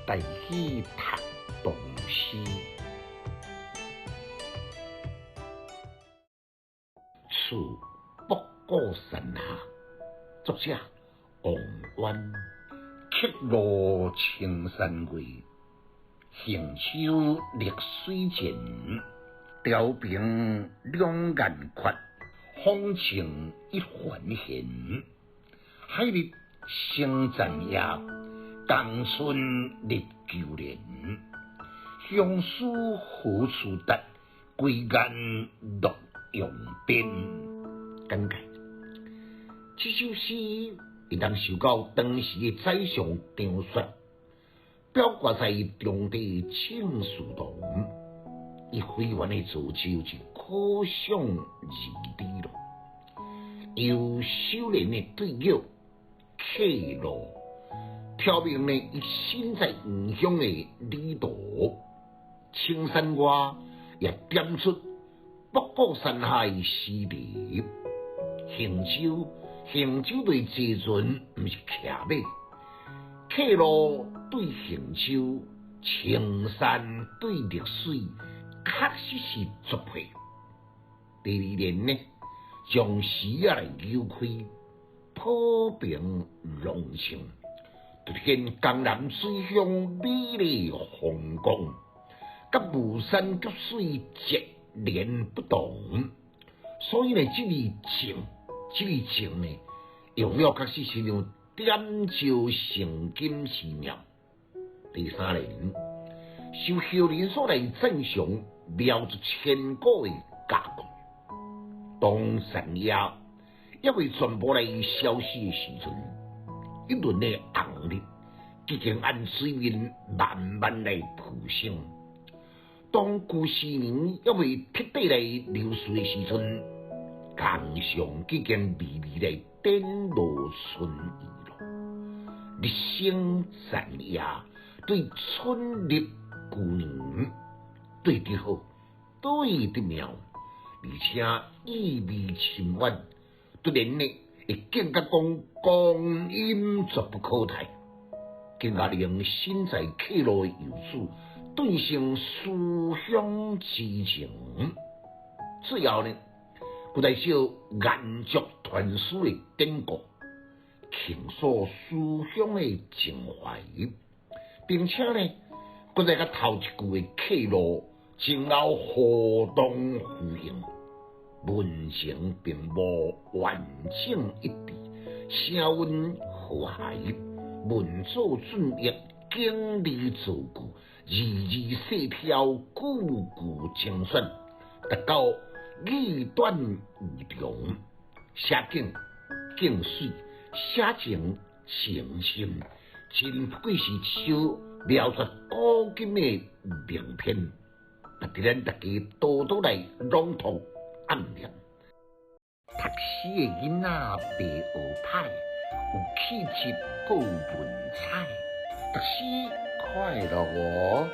大喜讀唐詩。厝博古山下，作者王渊。客路青山月，行舟绿水前。潮平兩岸闊，風情一帆懸。海日升残夜，江春入舊年。鄉思何處達？歸雁洛陽邊。簡介：這首詩會當受到當時的宰相張說表掛在中帝政事堂，伊非凡的造就就可想而知咯。由首聯的對偶客路，挑明呢伊身在異鄉的旅途，青山外也點出博古山下的詩題。行舟，行舟對坐船，毋是騎馬；客路對行舟，青山對綠水，確實是足配。第二聯呢，將詩仔來扭開，鋪平濃情，凸顯江南水鄉美麗風光，佮巫山菊水截然不同。所以呢，這字情，這字情呢，用了確實是像點石成金之妙。第三聯，受後人所來讚賞，描述千古的佳句。當殘夜猶未全部來消失的時陣，一輪的紅日已經按水面慢慢來浮升。當舊時年猶未徹底來流逝的時陣，江上已經微微來展露春意咯。日升殘夜對春入舊年，對得好，對得妙，而且意味深遠。突然呢，會感覺講光陰絕不可待，更加令身在客路的遊子頓生思鄉之情。最後呢，閣來小顏足傳書的典故，傾訴思鄉的情懷，並且呢，閣來佮頭一句的客路前後互動呼應，文情並無完整一致，聲韻和諧，文藻俊逸，景理造句，字字細挑，句句精選，達到意短義長，寫景景水，寫情情深，真不愧是一首描述古今的名篇，值得咱大家多多來朗讀暗念。讀書的囡仔袂學歹，有氣質閣有文采，讀書快樂哦。